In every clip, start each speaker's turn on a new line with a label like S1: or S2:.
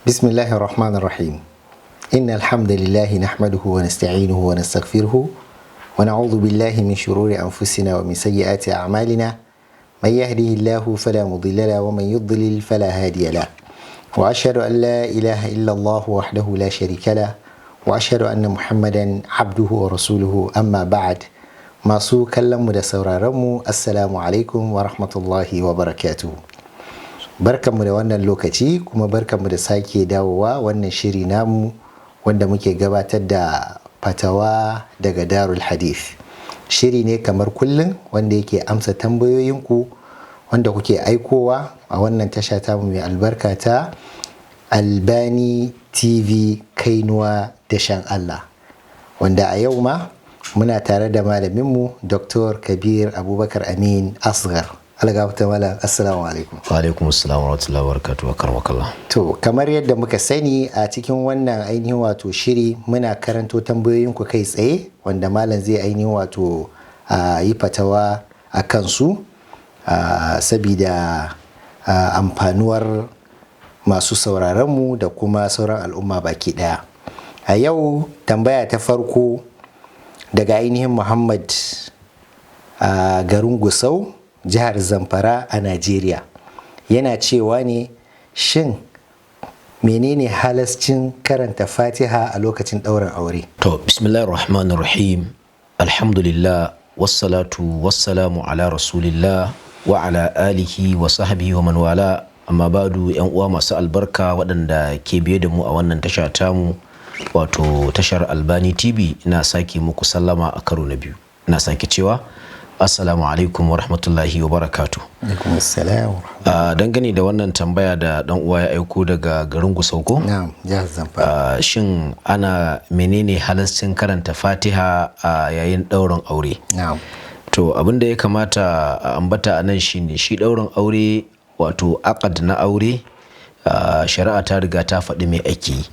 S1: بسم الله الرحمن الرحيم. إن الحمد لله نحمده ونستعينه ونستغفره ونعوذ بالله من شرور أنفسنا ومن سيئات أعمالنا. من يهده الله فلا مضل له ومن يضلل فلا هادي له. وأشهد أن لا إله إلا الله وحده لا شريك له وأشهد أن محمدا عبده ورسوله. أما بعد، masu kallonmu da sauraronmu، assalamu alaikum wa rahmatullahi wa barakatuhu. Barkanmu da wannan lokaci kuma barkanmu da sake dawowa wannan shiri namu wanda muke gabatar da fatawa daga Darul Hadith. Shiri ne kamar kullum wanda yake amsa tambayoyinku wanda kuke aikowa a wannan tasha tamu mai albarka ta Albani TV, Kainuwa da Shan Allah, wanda a yau ma muna tare da malaminmu Dr. Kabir Abubakar Amin Asgar. Algafta malam, assalamu alaikum.
S2: Wa alaikum assalam wa rahmatullahi wa barakatuhu, karmakallah.
S1: To, kamar yadda muka sani, a cikin wannan ainihin wato shiri muna karanto tambayoyinku kai tsaye wanda malam zai ainihin wato yi fatawa a kansu sabida amfanuwar masu sauraronmu da kuma sauran al'umma baki daya. A yau tambaya ta farko daga ainihin Muhammad a garin Gusau, jihar Zamfara a Najeriya, yana cewa ne, shin menene halascin karanta Fatiha a lokacin ɗaurin aure?
S2: To, bismillahir rahmanir rahim, alhamdulillah, wassalatu wassalamu ala rasulillah wa ala alihi wa sahbihi wa man wala, amma badu. Yan uwa masu albarka waɗanda ke biye da mu a wannan tasha tamu, wato tashar Albani TV, ina sake muku sallama a karo na biyu. Ina sake cewa assalamu alaikum wa rahmatullahi wa barakatu.
S1: Alaikum assalam.
S2: Dangane da wannan tambaya da dan uwa ya aiko daga garin Gusau ko?
S1: Na'am, jihar Zamfara.
S2: Shin ana menene halascin karanta Fatiha a yayin ɗaurin aure?
S1: Na'am.
S2: To, abin da ya kamata a ambata a nan shine shi ɗaurin aure, wato aqad na aure, shari'a ta riga ta faɗi me ake yi.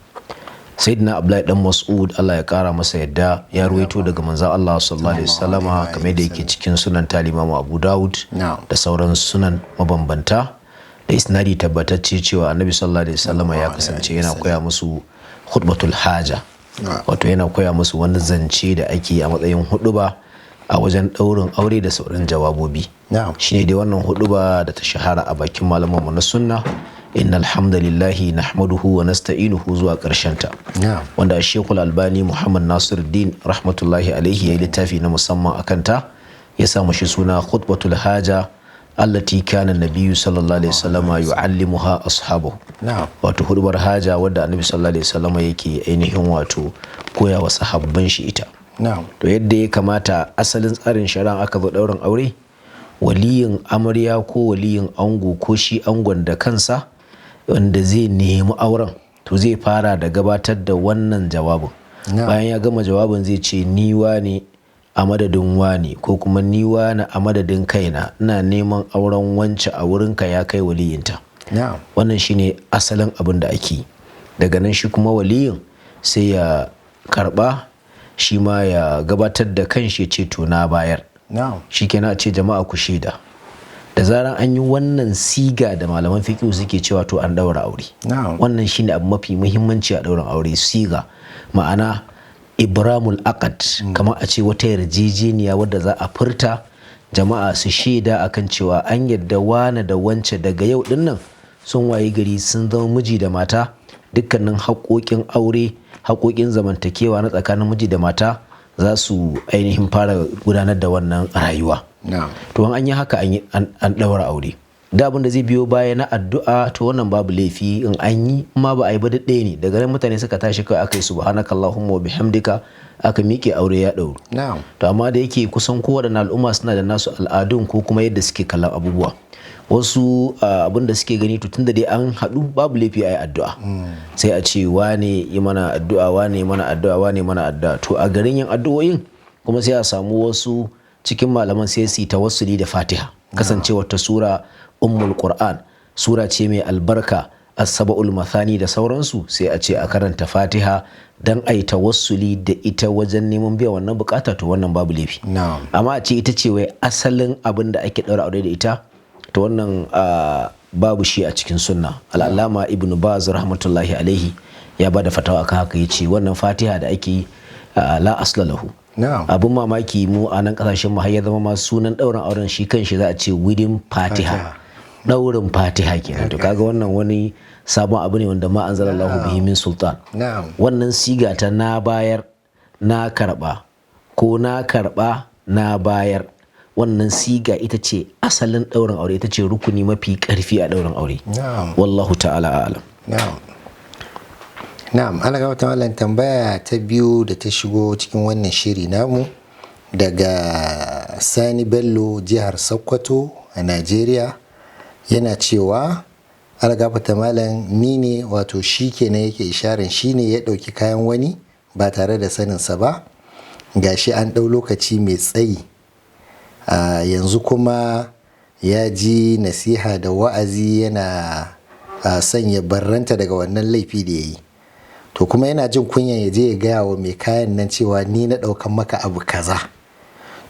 S2: Sayyidina Abdullahi dan Mas'ud, Allah ya kara masa yadda, ya ruwaito daga manzon Allah sallallahu alaihi wasallama, kamar yadda yake cikin Sunan ta Imam Abu Dawud da sauran sunan mabambanta da isnadi tabbatacce, cewa Annabi sallallahu alaihi wasallama ya kasance yana koya musu khutbatul haja, wato yana koya musu wani zance da ake a matsayin huduba a wajen ɗaurin aure da sauran jawabobi. Shine dai wannan huduba da ta shahara a bakin malamanmu na sunna, inna alhamdulillahi nahmaduhu wa nasta'inuhu, zuwa ƙarshen ta, wanda Shekul Albani Muhammad Nasiruddin rahmatullahi alaihi ya yi littafi na musamman akan ta, ya sa mashi suna Khutbatul Haja allati kana nabiyyu sallallahu alaihi wasallam yu'allimuha ashabahu, wato hudubar haja wadda Annabi sallallahu alaihi wasallam yake ainihin wato koya wa sahabban shi ita. To, yadda ya kamata asalin tsarin shari'a, aka zo ɗaurin aure, waliyin amarya ko waliyin ango ko shi angon da kansa wanda zai nemi auren, to zai fara da gabatar da wannan jawabin. Bayan ya gama jawabin, zai ce, "Ni wane a madadin wane, ko kuma ni wane a madadin kaina, ina neman auren wance a wurinka, ya kai waliyinta." Wannan shine asalin abin da ake yi. Daga nan shi kuma waliyin sai ya karba, shi ma ya gabatar da kanshi, ya ce, "To, na bayar." Shi kenan, a ce, "Jama'a, ku shaida." Da zaran an yi wannan siga da malaman fiqh suke cewa, to an daura aure. Wannan shine abu mafi muhimmanci a daurin aure, siga, ma'ana ibramul aqd, kamar a ce wata yarjejeniya wadda za a furta, jama'a su shaida akan cewa an yadda wane da wance daga yau dinnan sun wayi gari sun zama miji da mata. Dukkanin haƙoƙin aure, haƙoƙin zamantakewa na tsakanin miji da mata, za su ainihin fara gudanar da wannan rayuwa. To, an yi haka, an ɗaura aure. Da abin da zai biyo baya na addu'a, to wannan babu laifi in an yi, ma ba a yi ba duk ɗaya ne. Daga nan mutane suka tashi kawai, aka yi subhanakallahumma wa bihamdika, aka miƙe, aure ya ɗauru. To, amma da yake kusan kowaɗanne al'umma suna da nasu al'adun ko kuma yadda suke kallon abubuwa, wasu abin da suke gani, to tunda dai an haɗu, babu laifi a yi addu'a. Sai a ce, "Wane yi mana addu'a, wane yi mana addu'a, wane yi mana addu'a." To, a garin yin addu'o'in kuma sai a samu wasu cikin malaman sai su yi tawassuli da Fatiha, kasancewar ta sura ummul Qur'an, sura ce mai albarka, as-saba'ul mathani da sauransu. Sai a ce a karanta Fatiha dan a yi tawassuli da ita wajen neman biyan wannan bukata. To, wannan babu laifi. Amma a ce ita ce wai asalin abin da ake ɗaura aure da ita, to wannan babu shi a cikin sunna. Al'allama Ibn Baz rahmatullahi alaihi ya bada fatawa akan haka, yace wannan Fatiha da ake yi la asla lahu. Abin mamaki mu a nan kasashen mu har ya zama ma sunan ɗaurin auren shi kanshi za a ce wedding Fatiha, ɗaurin Fatiha kenan. To kaga wannan wani sabon abu ne wanda ma anzalallahu bihi min sultan. Wannan siga ta na bayar na karba ko na karba na bayar, wannan siga ita ce asalin ɗaurin aure, ita ce rukuni mafi ƙarfi a ɗaurin aure. Wallahu ta'ala a'lam.
S1: Na'am, ana ga wata mallam tambaya ta biyu da ta shigo cikin wannan shiri namu daga Sani Bello, jihar Sokoto a Najeriya, yana cewa ana gafata malam, ni ne, wato shi kenan yake isharin shi ne ya ɗauki kayan wani ba tare da saninsa ba, gashi an ɗau lokaci mai tsayi, yanzu kuma ya ji nasiha da wa'azi, yana son ya barranta daga wannan laifi da ya yi, to kuma yana jin kunyan ya je ya gaya wa mai kayan nan cewa ni na ɗaukan maka abu kaza.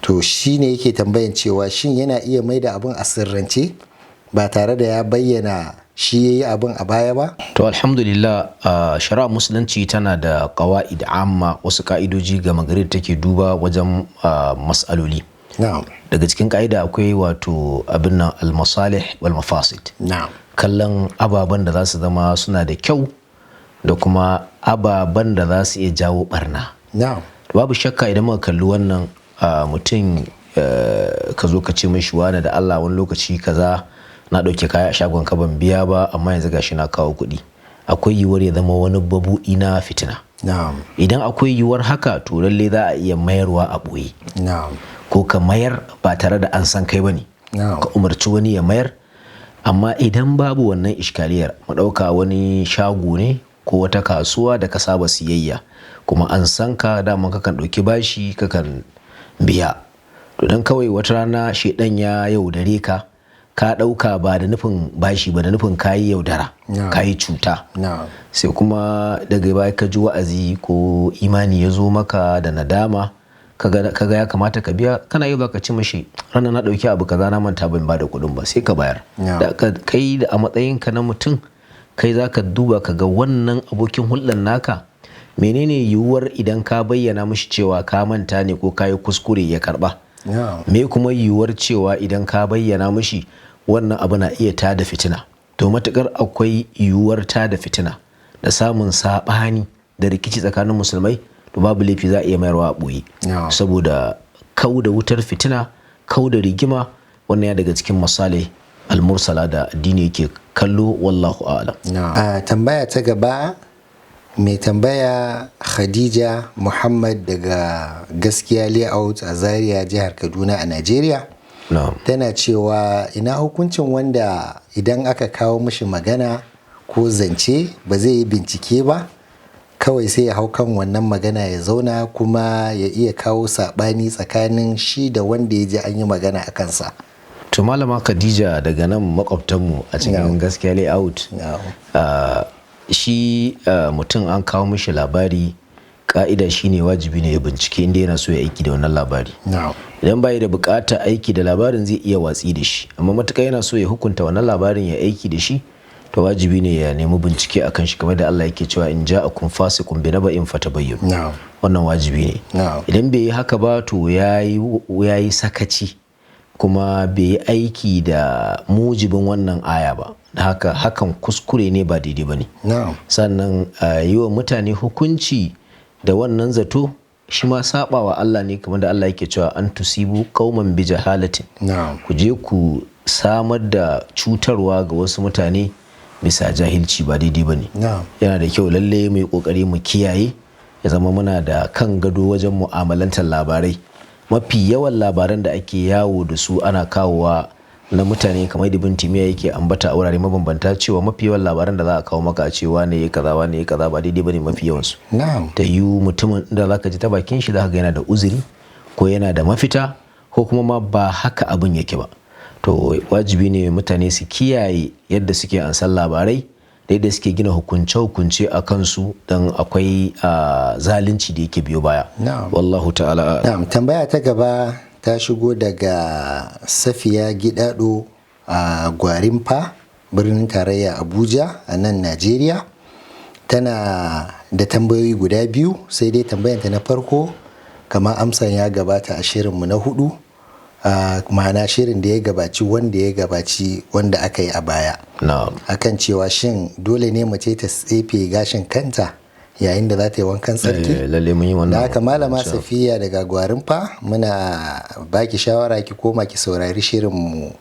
S1: To shi ne yake tambayan cewa shin yana iya mai da abin a sirrance ba tare da ya bayyana shi ya yi abin a baya ba?
S2: To alhamdulillah, shari'ar musulunci tana da ƙawa'id amma, wasu ka'idoji gama gari da take duba wajen mas'aloli. Daga cikin ka'ida akwai wato abin nan al-masalih wal mafasid. Kallon ababen da za su zama suna da kyau da kuma ababen da za su iya jawo barna. Babu shakka idan muka kalli wannan, mutum ka zo ka ce mishi wane da Allah wani lokaci kaza na ɗauke kaya a shagon ka ban biya ba, amma yanzu gashi na kawo kuɗi, akwai yiwuwar ya zama wani babuɗi na fitina. Idan akwai yiwuwar haka, to lalle za a iya mayarwa a ɓoye. Ko ka mayar ba tare da an san kai ba ne. Ka umarci wani ya mayar. Amma idan babu wannan ishkaliyar, mu ɗauka wani shago ne ko wata kasuwa da ka saba siyayya, kuma an san ka daman kakan ɗauki bashi kakan biya. To dan kawai wata rana shaiɗan ya yaudare ka, ka ɗauka ba da nufin bashi ba, da nufin kayi yaudara, kayi cuta. Sai kuma daga baya ka ji wa'azi ko imani ya zo maka da nadama, kaga ya kamata ka biya, kana yi ka ci mashi ranar na ɗauki abu kaza na manta ban ba da kuɗin ba, sai ka bayar. Da kai da a matsayinka na mutum, kai za ka duba ka ga wannan abokin hulɗar naka, menene yiwuwar idan ka bayyana mishi cewa ka manta ne ko ka yi kuskure ya karɓa? Me kuma yiwuwar cewa idan ka bayyana mishi wannan abu na iya tada fitina? To matukar akwai yiwuwar tada fitina da samun saɓani da rikici tsakanin musulmai, to babu laifi za a iya mayarwa a ɓoye. Saboda kau da wutar fitina, kau da rigima, wannan ya daga cikin masalih al-mursala da addini yake kallo, wallahu a'lam.
S1: Tambaya ta gaba, mai tambaya Khadija Muhammad daga Gaskiya Layout a Zaria, jihar Kaduna a Najeriya. Tana cewa ina hukuncin wanda idan aka kawo mishi magana ko zance ba zai yi bincike ba, kawai sai ya hau kan wannan magana ya zauna, kuma ya iya kawo saɓani tsakanin shi da wanda ya ji an yi magana a kansa.
S2: To malama Khadija daga nan makwabtanmu a cikin Gaskiya Layout, shi mutum an kawo mishi labari, ka'ida shine wajibi ne ya bincike inda yana so ya aiki da wannan labari. Idan bai da bukata aiki da labarin zai iya watsi da shi, amma matuƙa yana so ya hukunta wannan labarin ya aiki da shi, to wajibi ne ya nemi bincike akan shi, kamar da Allah yake cewa in ja'akum fasiqun bi naba'in fatabayyanu. Wannan wajibi ne. Idan bai yi haka ba, to yayi sakaci kuma bai yi aiki da mujibin wannan aya ba. Da haka hakan kuskure ne, ba daidai ba ne. Sannan yi wa mutane hukunci da wannan zato shi ma saba wa Allah ne, kamar da Allah yake cewa an tusibu qauman bi jahalatin. Ku je ku samar da cutarwa ga wasu mutane bisa jahilci, ba daidai ba ne. Yana da kyau lalle mu yi kokari mu kiyaye, ya zama muna da kan gado wajen mu'amalantar labarai. Mafi yawan labaran da ake yawo da su ana kawowa na mutane, kamar da Ibn Taymiyyah yake ambata a wurare mabambanta cewa mafi yawan labaran da za a kawo maka a cewa ne ya kaza, wane ya kaza, ba daidai bane mafi yawan su. Ta yiwu mutumin da zaka ji ta bakin shi zaka ga yana da uzuri ko yana da mafita, ko kuma ma ba haka abin yake ba. To wajibi ne mutane su kiyaye yadda suke ansan labarai da yadda suke gina hukunce-hukunce a kansu, don akwai zalunci da yake biyo baya. Wallahu ta'ala.
S1: Na'am, tambaya ta gaba ta shigo daga Safiya Gidado a Gwarinfa, birnin tarayya Abuja a nan Najeriya. Tana da tambayoyi guda biyu, sai dai tambayanta na farko kamar amsan ya gabata a shirinmu na hudu, ma'ana shirin da ya gabaci wanda ya gabaci wanda aka yi a baya. Akan cewa shin dole ne mace ta tsefe gashin kanta yayin da za ta yi wankan tsarki?
S2: Lalle mun yi wannan.
S1: Da haka Malama Safiya daga Gwarinfa, muna baki shawara ki koma ki saurari shirinmu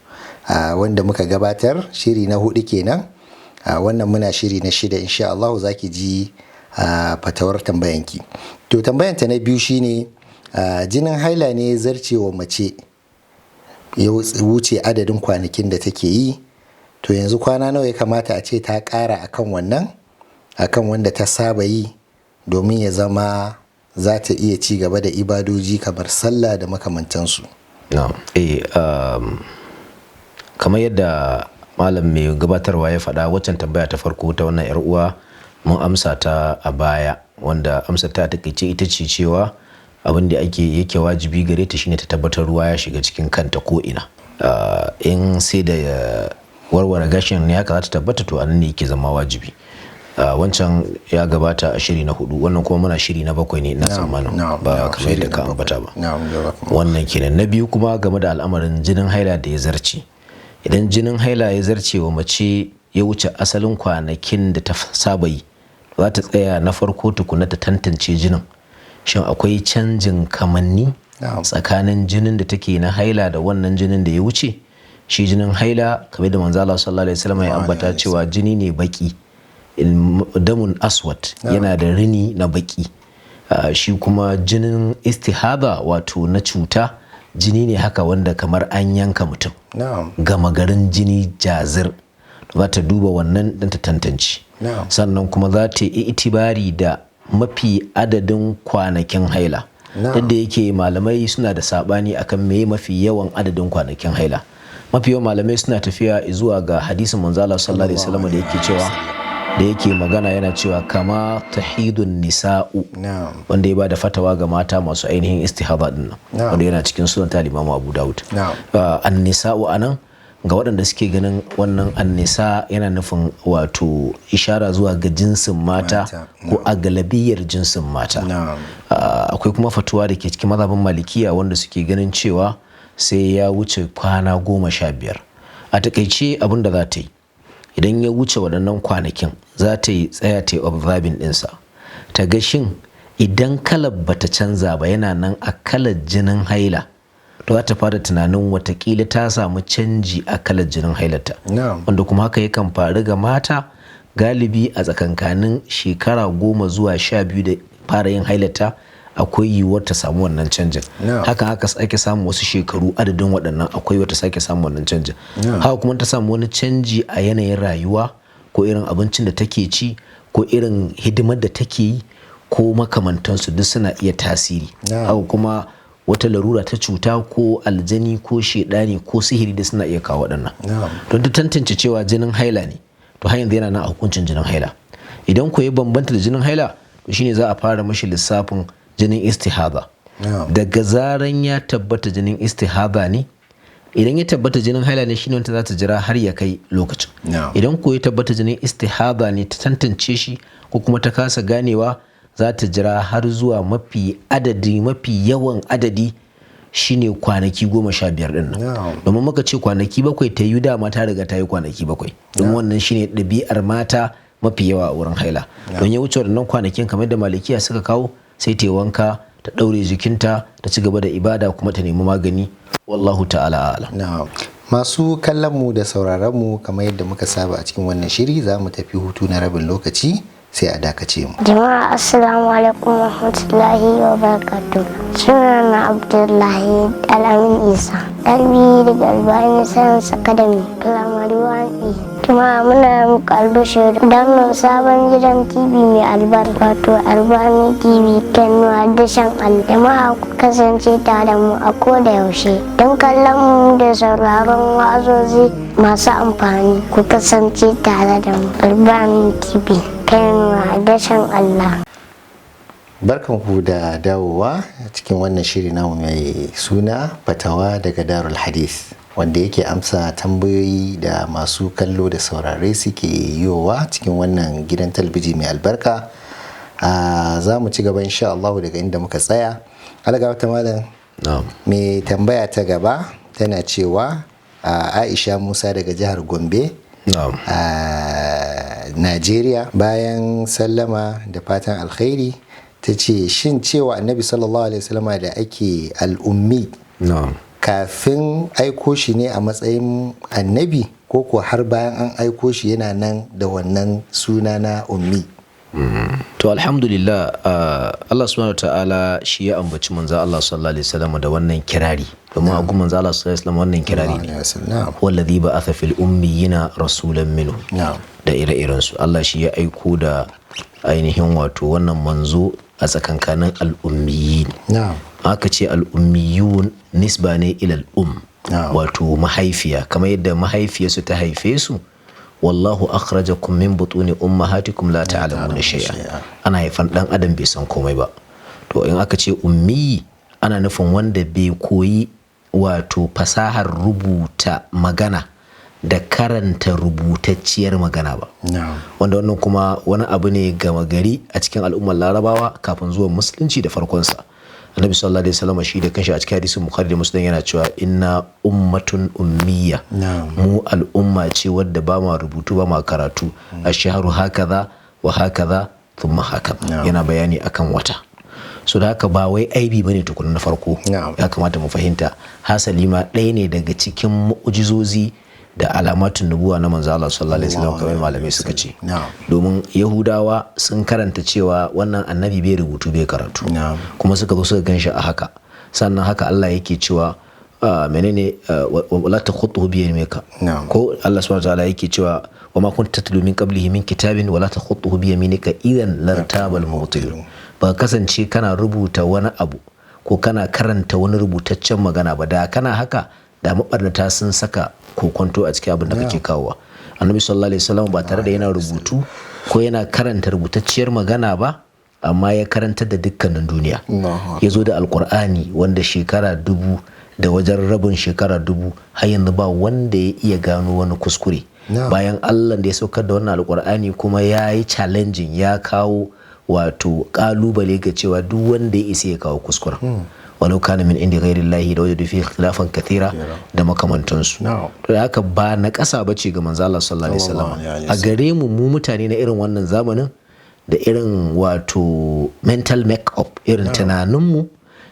S1: wanda muka gabatar, shiri na hudu kenan. Wannan muna shiri na shida, insha Allah za ki ji fatawar tambayanki. To tambayanta na biyu shine jinin haila ne zarcewa mace ya wuce adadin kwanakin da take yi. To yanzu kwana nawa ya kamata a ce ta ƙara akan wannan, akan wanda ta saba yi, domin ya zama za ta iya ci gaba da ibadoji kamar sallah da makamantansu?
S2: Na'am. Kamar yadda malam mai gabatarwa ya faɗa, waccan tambaya ta farko ta wannan yar uwa mun amsa ta a baya, wanda amsa ta takaice ita ce cewa abin da ake yake wajibi gare ta shine ta tabbatar ruwa ya shiga cikin kanta ko ina. In sai da warware gashin ne haka za ta tabbata, to anan ne yake zama wajibi. Wancan ya gabata a shiri na hudu, wannan kuma muna shiri na bakwai ne ina tsammanin, ba kamar yadda ka ambata ba. Wannan kenan. Na biyu kuma game da al'amarin jinin haila da ya zarce. Idan jinin haila ya zarce wa mace ya wuce asalin kwanakin da ta saba yi, za ta tsaya na farko tukuna ta tantance jinin. Shin akwai canjin kamanni tsakanin jinin da take na haila da wannan jinin da ya wuce? Shi jinin haila, kamar da manzo Allah sallallahu alaihi wasallam ya ambata cewa jini ne baki, damun aswad, yana da rini na baki. Shi kuma jinin istihaba, wato na cuta, jini ne haka wanda kamar an yanka mutum, gama garin jini jazir. Za ta duba wannan don ta tantance. Sannan kuma za ta yi itibari da mafi adadin kwanakin haila. Duk da yake malamai suna da sabani akan meye mafi yawan adadin kwanakin haila, mafi yawan malamai suna tafiya zuwa ga hadisin manzo Allah sallallahu alaihi wasallam da yake cewa, da yake magana yana cewa kama tahidun nisa'u, wanda ya bada fatawa ga mata masu ainihin istihada din nan, wanda yana cikin sunan ta Imam Abu Dawud. An-nisa'u anan, ga waɗanda suke ganin wannan annisa yana nufin wato ishara zuwa ga jinsin mata ko a galabiyar jinsin mata. Akwai kuma fatuwa da ke cikin mazhabin Malikiya wanda suke ganin cewa sai ya wuce kwana 15. A takaice abin da za ta yi idan ya wuce waɗannan kwanakin, za ta yi tsaya ta yi observing ɗinsa, ta ga shin idan kalar bata canza ba, yana nan a kalar jinin haila, to za ta fara tunanin watakila ta samu canji a kalar jinin hailarta. Wanda kuma haka yakan faru ga mata galibi a tsakankanin shekara 10 zuwa 12 da fara yin hailarta, akwai yiwuwar ta samu wannan canjin. Haka haka sake samu wasu shekaru adadin waɗannan, akwai wata sake samu wannan canjin. Haka kuma ta samu wani canji a yanayin rayuwa, ko irin abincin da take ci, ko irin hidimar da take yi, ko makamantansu, duk suna iya tasiri. Haka kuma wata larura ta cuta ko aljani ko shedani ko sihiri da suna iya kawo waɗannan. Don ta tantance cewa jinin haila ne, to har yanzu yana nan a hukuncin jinin haila. Idan ko ya bambanta da jinin haila, to shine za a fara mashi lissafin jinin istihada. Daga zaran ya tabbata jinin istihada ne, idan ya tabbata jinin haila ne, shine wanda za ta jira har ya kai lokacin. Idan ko ya tabbata jinin istihada ne, ta tantance shi ko kuma ta kasa ganewa, za ta jira har zuwa mafi adadi, mafi yawan adadi shine kwanaki 15 din nan. Domin muka ce kwanaki 7, ta yi dama ta riga ta yi kwanaki 7, don wannan shine ɗabi'ar mata mafi yawa a wurin haila. Don ya wuce waɗannan kwanakin kamar da Malikiya suka kawo, sai ta yi wanka, ta ɗaure jikinta, ta ci gaba da ibada, kuma ta nemi magani. Wallahu ta'ala a'lam.
S1: Na'am. Masu kallon mu da sauraron mu, kamar yadda muka saba a cikin wannan shiri, za mu tafi hutu na rabin lokaci, sai a dakace mu.
S3: Jama'a, assalamu alaikum warahmatullahi wabarakatuh. Sunana Abdullahi Alamin Isa, ɗalibi daga Albani Science Academy, Primary 1A. Jama'a, muna muku albishir don sabon gidan TV mai albarka, wato Albani TV Kenuwa Dashen Al. Jama'a, ku kasance tare da mu a koda yaushe don kallon mu da sauraron wa'azozi masu amfani. Ku kasance tare da mu, Albani TV Kenuwa Dashen Allah.
S1: Barkanku da dawowa cikin wannan shiri namu mai suna Fatawa daga Darul Hadith. Wanda yake amsa tambayoyi da masu kallo da saurare suke yiwowa cikin wannan gidan talabijin mai albarka. Za mu ci gaba insha Allah daga inda muka tsaya. Algafta malam.
S2: Na'am.
S1: Mai tambaya ta gaba tana cewa Aisha Musa daga jihar Gombe.
S2: Na'am.
S1: A Najeriya, bayan sallama da fatan alkhairi, ta ce shin cewa Annabi sallallahu alaihi wasallama da ake al'ummi
S2: Na'am.
S1: kafin aiko shi ne a matsayin annabi, ko ko har bayan an aiko shi yana nan da wannan suna na ummi?
S2: To alhamdulillah, Allah subhanahu ta'ala shi ya ambaci manzo Allah sallallahu alaihi wasallam da wannan kirari, domin a gun manzo Allah sallallahu alaihi wasallam wannan kirari ne. Wallazi ba'atha fil ummiyina rasulan minhu. Da ire-iren su. Allah shi ya aiko da ainihin wato wannan manzo a tsakankanin al'ummiyin. Aka ce al'ummiyun nisba ne ila al'um, wato mahaifiya, kamar yadda mahaifiyarsu ta haife su. Wallahu akhrajakum min butuni ummahatikum la ta'lamuna shay'a. Ana haifan dan adam bai san komai ba. To in aka ce ummi, ana nufin wanda bai koyi wato fasahar rubuta magana da karanta rubutacciyar magana ba. Wanda wannan kuma wani abu ne gama gari a cikin al'ummar Larabawa kafin zuwan musulunci da farkonsa. Annabi sallallahu alaihi wasallam shi da kanshi a cikin hadisin Bukhari da Muslim yana cewa inna ummatun ummiya. Mu al'umma ce wadda ba ma rubutu ba ma karatu. Ash-shahru hakaza wa hakaza thumma hakaza. Yana bayani akan wata. So da haka ba wai aibi bane tukuna na farko. Ya kamata mu fahimta. Hasali ma ɗaya ne daga cikin mu'ujizozi da alamatun nubuwa na manzo Allah sallallahu alaihi wasallam, kamar malamai suka ce. Domin Yahudawa sun karanta cewa wannan annabi bai rubutu bai karatu. Kuma suka zo suka ganshi a haka. Sannan haka Allah yake cewa menene wala takhutuhu bi yaminika. Ko Allah subhanahu wataala yake cewa wa ma kunta tatlu min qablihi min kitabin wala takhutuhu bi yaminika idan lartabal mubtilun. Ba kasance kana rubuta wani abu ko kana karanta wani rubutaccen magana ba, da kana haka da mabarnata sun saka kokonto a cikin abin da kake kawowa. Annabi sallallahu alaihi wasallam ba tare da yana rubutu ko yana karanta rubutacciyar magana ba, amma ya karantar da dukkanin duniya. Ya zo da Alkur'ani wanda shekara 1000 da wajen rabin shekara 1000 har yanzu ba wanda ya iya gano wani kuskure. Bayan Allah da ya saukar da wannan Alkur'ani kuma ya yi challenging, ya kawo wato kalubale ga cewa duk wanda ya isa ya kawo kuskuren. Walau kana min inda ghairi llahi da wajadu fihi ikhtilafan kathira da makamantansu. To da haka ba na ƙasa bace ga manzo Allah sallallahu alaihi wasallam. A gare mu mu mutane na irin wannan zamanin da irin wato mental make-up, irin tunaninmu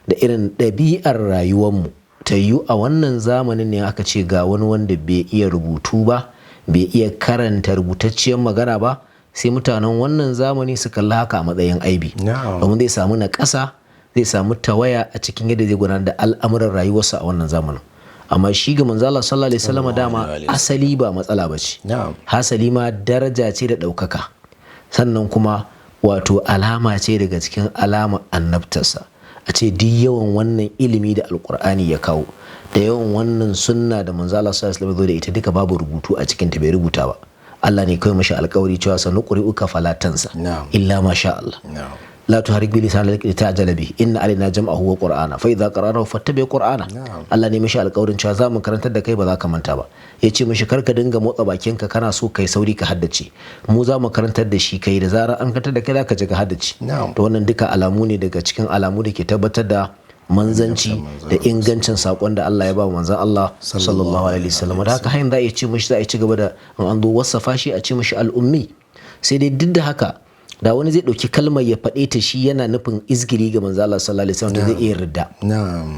S2: da irin ɗabi'ar rayuwarmu, ta yiwu a wannan zamanin ne aka ce ga wani wanda bai iya rubutu ba, bai iya karanta rubutacciyar magana ba, sai mutanen wannan zamani su kalli haka a matsayin aibi. Domin zai samu na ƙasa, zai samu tawaya a cikin yadda zai gudanar da al'amuran rayuwarsa a wannan zamanin. Amma shi ga manzo Allah sallallahu alaihi wasallam dama asali ba matsala bace. Hasali ma daraja ce da ɗaukaka. Sannan kuma wato alama ce daga cikin alama annabtarsa. A ce duk yawan wannan ilimi da Alkur'ani ya kawo, da yawan wannan sunna da manzo Allah sallallahu alaihi wasallam da ita, duka babu rubutu a cikin ta, bai rubuta ba. Allah ne kawai mashi alƙawari cewa sanuqri'uka fala tansa illa ma sha Allah. La tuharrik bi lisanika lita'jala bihi inna alaina jam'ahu wa qur'ana fa idza qara'nahu fattabi qur'ana. Allah ne mishi alƙawarin cewa za mu karantar da kai ba za ka manta ba. Yace mishi kar ka dinga motsa bakinka kana so kai sauri ka haddace. Mu za mu karantar da shi kai, da zarar an karantar da kai za ka je ka haddace. To wannan duka alamu ne daga cikin alamu da ke tabbatar da manzanci da ingancin sakon da Allah ya ba manzon Allah sallallahu alaihi wasallam. Da haka hayin za a ce mishi, za a ci gaba da an zo wasafa shi a ce mishi al'ummi. Sai dai duk da haka da wani zai ɗauki kalmar ya faɗe ta shi yana nufin izgiri ga manzo Allah sallallahu alaihi wasallam, zai iya ridda,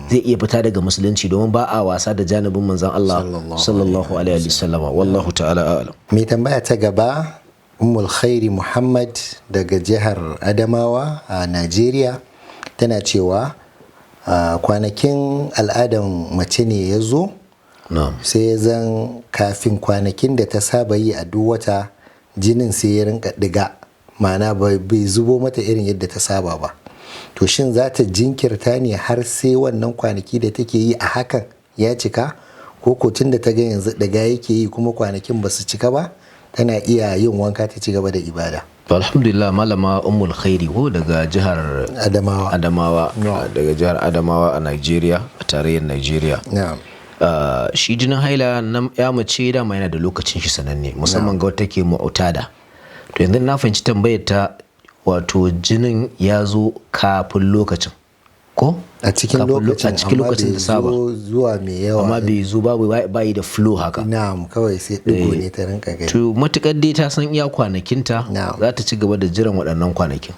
S2: zai iya fita daga musulunci, domin ba a wasa da janibin manzon Allah sallallahu alaihi wasallam. Wallahu ta'ala a'lam.
S1: Mai tambaya ta gaba Ummul Khairi Muhammad daga jihar Adamawa a Najeriya tana cewa kwanakin al'adan mace ne ya zo, sai ya zan kafin kwanakin da ta saba yi a duk wata jinin sai ya rinka diga, ma'ana bai zubo mata irin yadda ta saba ba. To shin za ta jinkirta ne har sai wannan kwanaki da take yi a hakan ya cika, ko ko tun da ta ga yanzu diga yake yi kuma kwanakin ba su cika ba, tana iya yin wanka ta ci gaba da ibada?
S2: To alhamdulillah, malama Ummul Khairi ko daga jihar
S1: Adamawa.
S2: Adamawa, daga jihar Adamawa a Nigeria, a tarayyar Nigeria. Shi jinin haila na ya mace dama yana da lokacin shi sananne, musamman ga wata ke mu'tada. To yanzu na fahimci tambayar ta, wato jinin ya zo kafin lokacin ko?
S1: A cikin lokacin,
S2: a cikin
S1: amma
S2: lokacin
S1: bai
S2: da saba.
S1: zo zuwa mai yawa.
S2: Amma bai zo, babu, bayi da flow haka.
S1: Na'am, kawai sai ɗigo ne ta rinka gani.
S2: To matukar dai ta san iya kwanakinta,
S1: Na'am.
S2: za ta ci gaba da jiran waɗannan kwanakin.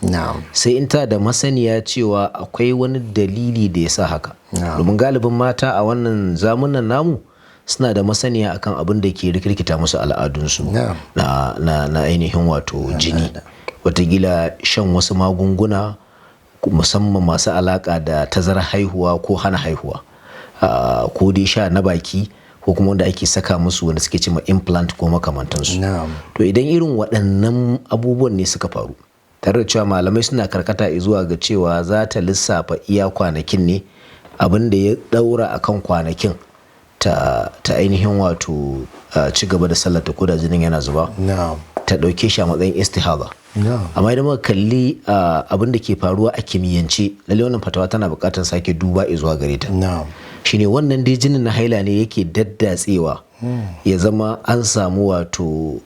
S2: Sai in ta da masaniya cewa akwai wani dalili da ya sa haka.
S1: Na'am.
S2: Domin galibin mata a wannan zamunan namu suna da masaniya akan abin da ke rikirkita musu al'adunsu
S1: Na'am.
S2: na ainihin wato jini. Wataƙila shan wasu magunguna, musamman masu alaƙa da tazarar haihuwa ko hana haihuwa, ko dai sha na baki ko kuma wanda ake saka musu wanda suke cema implant ko makamantansu. To idan irin waɗannan abubuwan ne suka faru, tare da cewa malamai suna karkata zuwa ga cewa za ta lissafa iya kwanakin ne, abin da ya ɗaura a kan kwanakin ta ainihin wato ci gaba da sallar ta ko da jinin yana zuba, ta ɗauke shi a matsayin istihada. Amma idan muka kalli abin da ke faruwa a kimiyyance, lalle wannan fatawa tana buƙatar sake duba zuwa gare ta. Shine wannan dai jinin na haila ne yake daddatsewa, ya zama an samu wato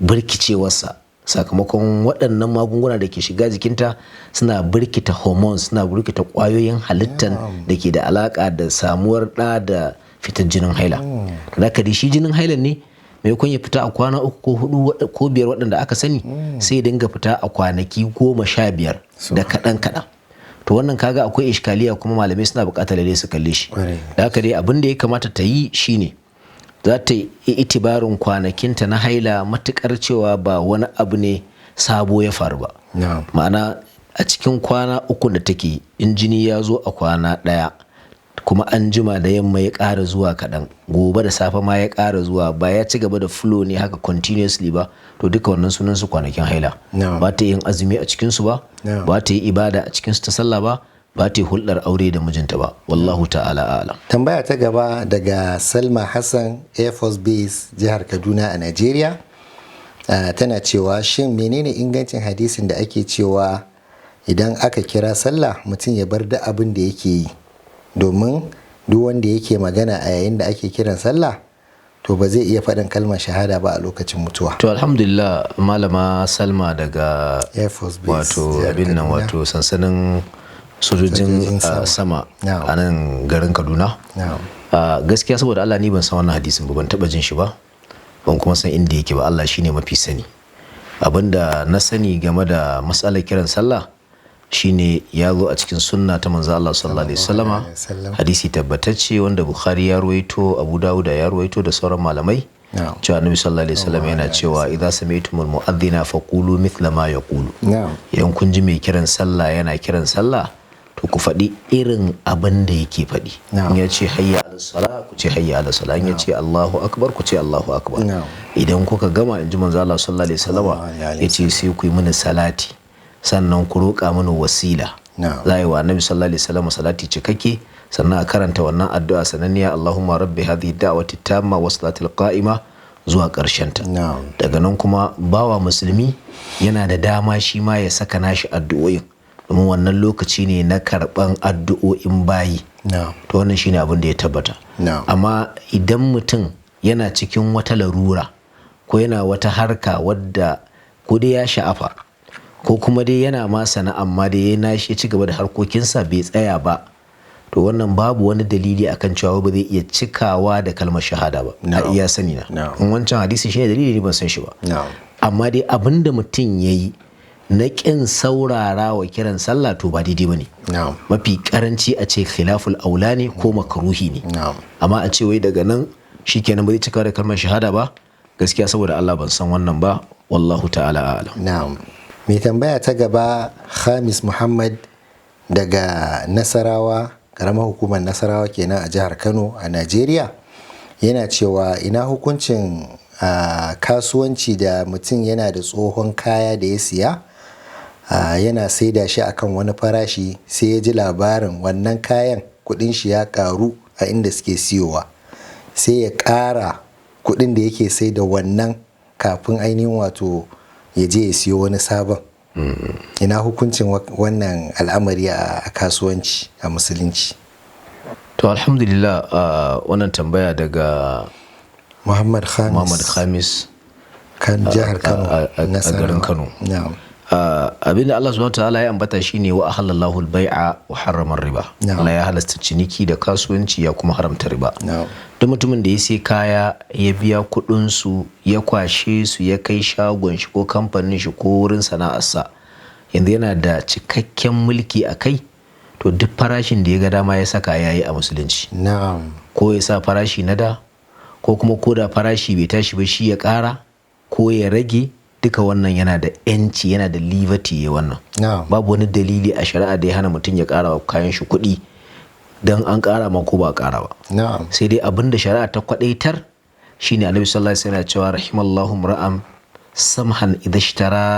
S2: birkicewarsa sakamakon waɗannan magunguna da ke shiga jikinta suna birkita hormones, suna birkita ƙwayoyin halittan da ke da alaƙa da samuwar ɗa da fitar jinin haila. Da haka dai shi jinin hailan ne maimakon ya fita a kwana 3 ko 4 ko 5 waɗanda aka sani, sai ya dinga fita a kwanaki 15 da kaɗan kaɗan. To wannan kaga akwai iskaliya, kuma malamai suna buƙatar lalle su kalle shi. Da haka dai abin da ya kamata ta yi shine za ta yi itibarin kwanakinta na haila, matukar cewa ba wani abu ne sabo ya faru ba. Ma'ana a cikin kwana 3 da take, in jini ya zo a kwana 1 kuma an jima da yamma ya ƙara zuwa kaɗan, gobe da safe ma ya ƙara zuwa, ba ya ci gaba da flow ne haka continuously ba, to duka wannan sunan su kwanakin haila. Ba ta yin azumi a cikinsu ba, ba ta yi ibada a cikinsu ta sallah ba, ba ta yi hulɗar aure da mijinta ba. Wallahu ta'ala a'lam.
S1: Tambaya ta gaba daga Salma Hassan, Air Force Base, jihar Kaduna a Najeriya. Tana cewa shin menene ingancin hadisin da ake cewa idan aka kira sallah mutum ya bar duk abin da yake yi, domin duk wanda yake magana a yayin da ake kiran sallah to ba zai iya faɗin kalmar shahada ba a lokacin mutuwa?
S2: To alhamdulillah, malama Salma daga
S1: Air Force Base,
S2: wato
S1: jihar
S2: abin nan,
S1: Kaduna.
S2: wato sansanin sojojin
S1: Sojojin sama.
S2: sama
S1: Na'am.
S2: a nan garin Kaduna. Gaskiya saboda Allah ni ban san wannan hadisin ba, ban taba jin shi ba, ban kuma san inda yake ba. Allah shine mafi sani. Abinda na sani game da matsalar kiran sallah shine ya zo a cikin sunna ta manzo Allah sallallahu alaihi wasallama,
S1: Sallallahu alaihi wasallam.
S2: hadisi tabbatacce wanda Bukhari ya ruwaito, Abu Dawud ya ruwaito da sauran malamai, cewa Annabi sallallahu alaihi wasallam yana cewa idza sami'tumul mu'adhdhina faqulu mithla ma yaqulu. Idan kun ji mai kiran sallah yana kiran sallah, to ku faɗi irin abin da yake faɗi. In ya ce hayya ala sala, ku ce hayya ala sala. In ya ce Allahu akbar, ku ce Allahu akbar. Idan kuka gama, in ji manzo Allah sallallahu alaihi wasallama,
S1: Sallallahu alaihi
S2: ya ce sai ku yi mini salati, sannan ku roƙa mini wasila. Za a yi wa Annabi sallallahu alaihi wasallam salati cikakke, sannan a karanta wannan addu'a sananniya, Allahumma rabbi hadhihi da'wati tamma wa salatil qa'ima, zuwa ƙarshen ta. Daga nan kuma bawa musulmi yana da dama shi ma ya saka nashi addu'o'in, domin wannan lokaci ne na karɓan addu'o'in bayi. To wannan shine abin da ya tabbata. Amma idan mutum yana cikin wata larura ko yana wata harka wadda ko dai ya sha'afa ko kuma dai yana ma sana'a, amma dai ya nashi ya ci gaba da harkokinsa bai tsaya ba, to wannan babu wani dalili akan cewa ba zai iya cikawa da kalmar shahada ba. A iya sani na. In wancan hadisi shine dalili, ni ban san shi ba. Amma dai abin da mutum ya yi na ƙin saurara wa kiran sallah, to ba daidai ba ne. Mafi karanci a ce khilaful aula ne ko makruhi ne. Amma a ce wai daga nan shikenan ba zai cika da kalmar shahada ba, gaskiya saboda Allah ban san wannan ba. Wallahu ta'ala a'lam.
S1: Na'am. Mai tambaya ta gaba Khamis Muhammad daga Nasarawa, karamar hukumar Nasarawa kenan a jihar Kano a Najeriya, yana cewa ina hukuncin kasuwanci da mutum yana da tsohon kaya da ya siya, yana saida shi akan wani farashi, sai ya ji labarin wannan kayan kudin shi ya karu a inda suke siyowa, sai ya ƙara kudin da yake sai da wannan kafin ainihin wato ya je ya siyo wani sabon. Ina hukuncin wannan al'amari a kasuwanci a musulunci?
S2: To alhamdulillah, wannan tambaya daga
S1: Muhammad Khamis.
S2: Muhammad Khamis
S1: kan jihar Kano,
S2: a garin Kano.
S1: Na'am.
S2: Abinda Allah subhanahu ta'ala ya ambata shine wa ahallallahu al-bai'a wa harrama riba. Allah ya halasta ciniki da kasuwanci ya kuma haramta riba. Duk mutumin da ya sai kaya ya biya kuɗin su, ya kwashe su, ya kai shagon shi ko kamfanin shi ko wurin sana'arsa, yanzu yana da cikakken mulki a kai. To duk farashin da ya ga dama ya saka yayi a musulunci. Ko ya sa farashi na da, ko kuma ko da farashi bai tashi ba shi ya ƙara ko ya rage, duka wannan yana da yanci, yana da liberty ya wannan. Babu wani dalili a shari'a da ya hana mutum ya ƙara wa kayan shi kuɗi don an ƙara ma ko ba a ƙara ba. Sai dai abin da shari'a ta kwaɗaitar shine Annabi sallallahu alaihi wasallam yana cewa rahimallahu ra'am samhan idha ishtara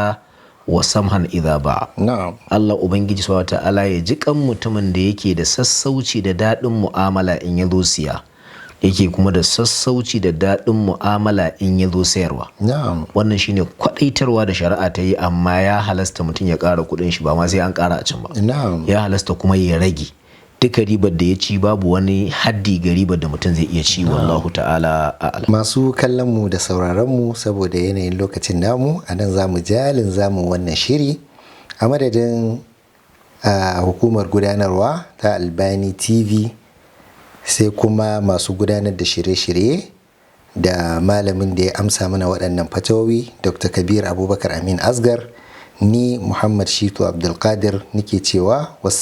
S2: wa samhan idha ba'a. Allah Ubangiji subhanahu ta'ala ya ji kan mutumin da yake da sassauci da daɗin mu'amala in ya zo siya, yake kuma da sassauci da daɗin mu'amala in ya zo sayarwa. Wannan shine kwaɗaitarwa da shari'a ta yi, amma ya halasta mutum ya ƙara kuɗin shi ba ma sai an ƙara a can ba. Ya halasta kuma ya rage. Duka ribar da ya ci babu wani haddi ga ribar da mutum zai iya ci, wallahu ta'ala a'lam.
S1: Masu kallon mu da sauraron mu, saboda yanayin lokacin namu a nan zamu jalin zamu wannan shiri a madadin hukumar gudanarwa ta Albani TV, sai kuma masu gudanar da shirye-shirye da malamin da ya amsa mana waɗannan fatawowi, Dr. Kabir Abubakar Amin Asgar, ni Muhammad Shitu Abdulkadir nike cewa wassalamu.